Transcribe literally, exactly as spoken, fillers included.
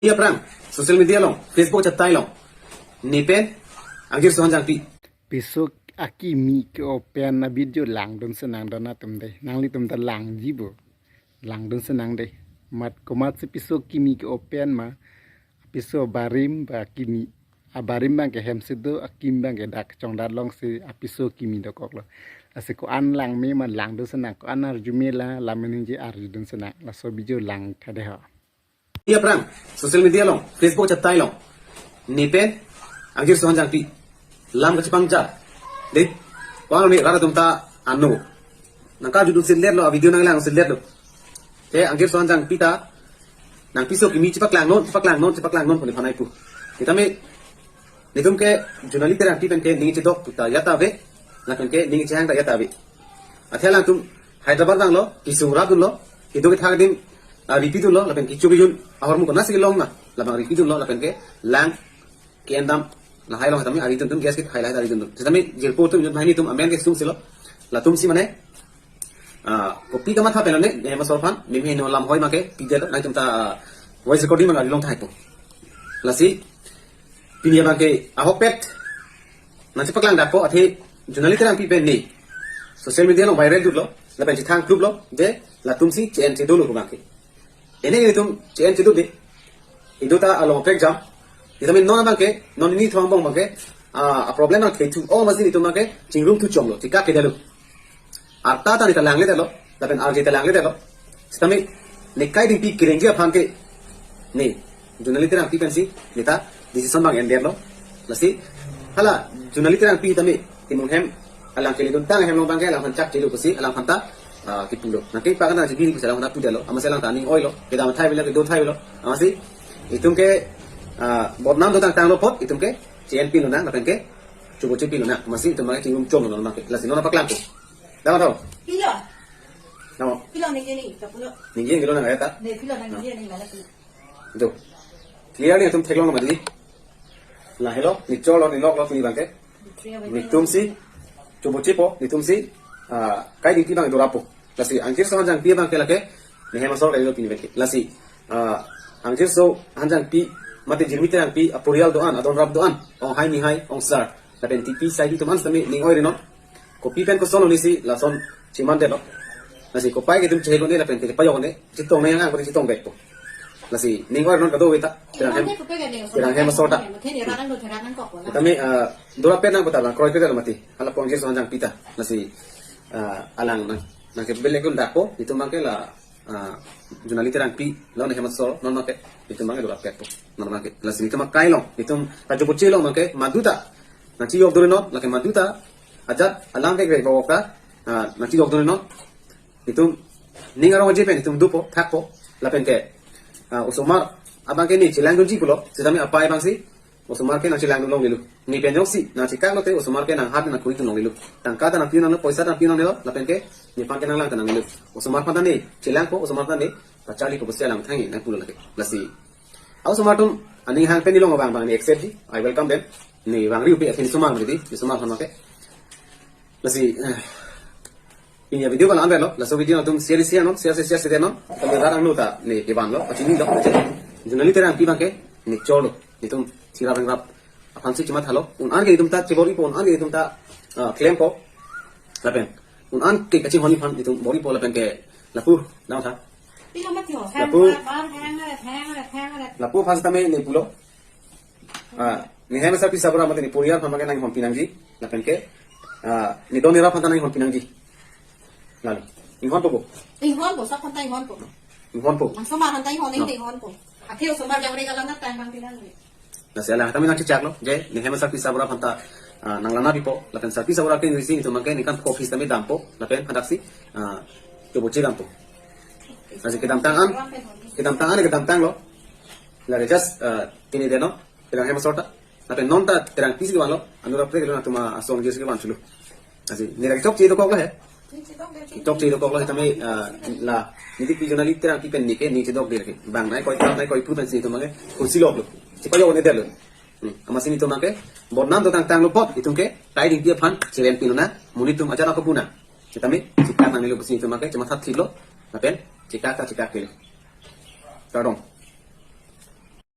Iya prang, social media along, Facebook chattai along. Ne pen, Angjirso Hanjangpi. Piso akimi ke-o pen a-video langdun senang don atum dei. Nanglitum ta langji bo. Langdun senang dei. Mat komatsi piso akimi ke-o pen ma. Piso abarim ba akimi. Abarim abangke hem si do, akimi abangke dak chongdat alongsi apiso akimi dokoklo. Lasi ko-an langme ma langdun senang, ko-an arjume la, la meningje arjudun senang. Laso video lang tha dei ho. Iya prang, social media along, Facebook chattai along. Ne pen, Angjirso Hanjangpi. Lam kachepangja. Dei, ko-an ne rat atum ta ano. Nangkarjudun sinletlo, a-video nanglang sinletlo. Te Angjirso Hanjangpi ta, nangpiso akimi chepaklang non, chepaklang non, chepaklang non, pone phanai pu. Sitame, netum ke, Junali Terangpi pen ke, ning chedok ta ya ta ave, lapen ke, ning chehang ta ya ta ave. Athe alangtum, Hyderabad vanglo, kesung rapdunlo, kedo kethak adim, ah, ripidunlo, lapen kecho kejun, ahormu konatsi kelong ma, labang ripidunlo, lapen ke, lang, ke-endam, lahai along sitame, aridun atum, gas kit hai lahai aridun atum. Sitame, jirpo atum, jut lahai netum, amen kesung silo, latumsi mane, ah, kopi kamatha pen lo ne, ne masor phan, meme no lam hoi make, pidetlo, nangtum ta, ah, voice recording abang ari long thai po. Lasi, pini abangke, ahokpet, nangchepaklang dakpo, athe, Junali Terangpi pen ne, social media along viral dutlo, lapen chethang kluplo, je, latumsi, che-en chedolo pu abangke. Ene netum, che-en chedo dei, ido ta along pek jam, sitame non abangke, non nini thong bong abangke, ah, a-problem abang khethu, o masi netum abangke, chingrum thu chomlo, chekak kedetlo. Arta ta ne ta langledetlo, lapen arje ta langledetlo. Sitame ne Kaidingpi kerengji aphan ke ne Junali Terangpi pensi ne ta decision abang endetlo. Lasi hala Junali Terangpi tame timung hem alang keliduntang hem along abangke alangphan chak chelu pusi alangphan ta, ah, kipulo. Nangke pakan nang sibiri pusi alangphan ta pudetlo. Amatsi alang ta aning oilo. Kedam thai avelo, kedo thai avelo. Amatsi itum ke, ah, bodnam dotangtanglo apot itum ke che-en pilonang lapen ke choboche pilonang. Amatsi itum abangke chingrum chomlo nang ke. Lasi non paklangpo. Dama tho. Pilo. Dama. Pilo ningje nang, ta pulo. Ningje nang lo nang eta. Ne pilo nang ningje nang lala pilo. Itu. Clear ne itum theklong mati. Lahelo, ne cholo, ne loklo, pini abangke. Netumsi, chobochepo, netumsi, ah, Kaidingpi abang dorapo. Lasi, Angjirso Hanjangpi abangke lake, ne hem asor kailo pini abangke. Lasi, ah, Angjirso Hanjangpi, mate Jirmi Terangpi, aporial do-an, adon rap do-an, ong hai ni hai, ong sar. Lapen tipi, saipi atum an sitame, ning oiri non. Kopi pen koson lo nisi lason chimandetlo. Lasi kopai ke itum chehek un-e lapen ke pajok un-e. Chetong nang yang ang pati chetong back po. Lasi ning oiri non kadokave ta. Terang hem. Terang hem asor ta. Tame, ah, dorapet nangpo ta bang kroikre lo mati. Hala Angjirso Hanjangpi ta. Lasi, ah, alang nang, nangkebelek un dakpo. Itum abangke la, ah, Junali Terangpi lo ne hem asor non make. Itum abangke dorapet po. Non make. Lasi itum akai long. Itum kachoboche long make. Madu ta. Nangchijokdun non. Lake madu ta. Ajat alam vek vek bawok ta, ah, nangchijokdun non. Itum ning arong aje pen itum dopo, thakpo, lapen ke, ah, osomar abangke ne chelangdunji pulo, sitame apai abangsi, osomar ke nangchelangdun longlelo. Ne pen jongsi, nangchekaklo te, osomar ke nanghat nangkuri dun longlelo. Tangka ta nangpi nangne, poisa ta nangpi nangnelo, lapen ke, nephan ke nanglang ta nangnelo. Osomar aphan ta ne chelangpo, osomar aphan ta ne pacharlipo pusi alang thangji nangpulo lake. Lasi. Osomar atum, aning hang pen nelong abang abang ne accept ji, I welcome them. Ne vangri upi athe ne osomar mati, ne osomar aphan make. Lasi, eh, pini a-video abang la-an avelo, laso video atum share share non, share share share non, kami rarang lo ta ne kevan lo, pachinilo, Junali Terangpi abangke, ne cholo, netum chirap ringrap, aphansi chimathalo, un-an ke netum ta chebor-ipo, un-an ke netum ta, ah, klempo, lapen, un-an ke kachinghon aphan netum bor-ipo lapen ke, lapu, nang tha. Pilo mati ho, Lapu. Thang, thang, thang, thang, thang. Lapu aphan sitame ne pulo. Ah, ne hem asarpi asarbura mate ne porial aphan make nanghonpi nangji, lapen ke, ah, ne don ne rap aphan ta nanghonpi nangji. Lalo. Inghonpo bo. Inghonpo, sa aphan ta inghonpo. Inghonpo. Langsoma aphan ta inghon, No. Inghonpo. Athe osomar jangre galang na tang bang pinang ni. Lasi alang tame nangchechaklo, je, ne hem asarpi asarbura aphan ta, ah, nanglana pipo, lapen asarpi asarbura ke nisi netum make ningkan office tame dampo, lapen hadaksi, ah, choboche dampo. Lasi kedamtang an, kedamtang an, kedamtanglo. Lake just, ah, pini deno, Terang hem asor ta. Lapen non ta Terangpi si kevanlo, anura pre kelo natum asong jesi kevan chulo. Lasi, ne lake chokche dokoklo he. Chokche dokoklo he tame, ah, la, niti pi Junali Terangpi pen ne ke, ne chedok dir ke. Bang nai koi kam nai koi pru pen si netum make, kursi loklo. Chepajok un-edetlo. Hmm, amatsi netum make, bodnam dotangtanglo apot, itum ke, Kaidingpi aphan, che-en pilonang, monit atum ajat ako punang. Sitame, chekak nangnelo pusi netum make, chematha thilo, lapen, chekak ta chekak kelo. Kardom.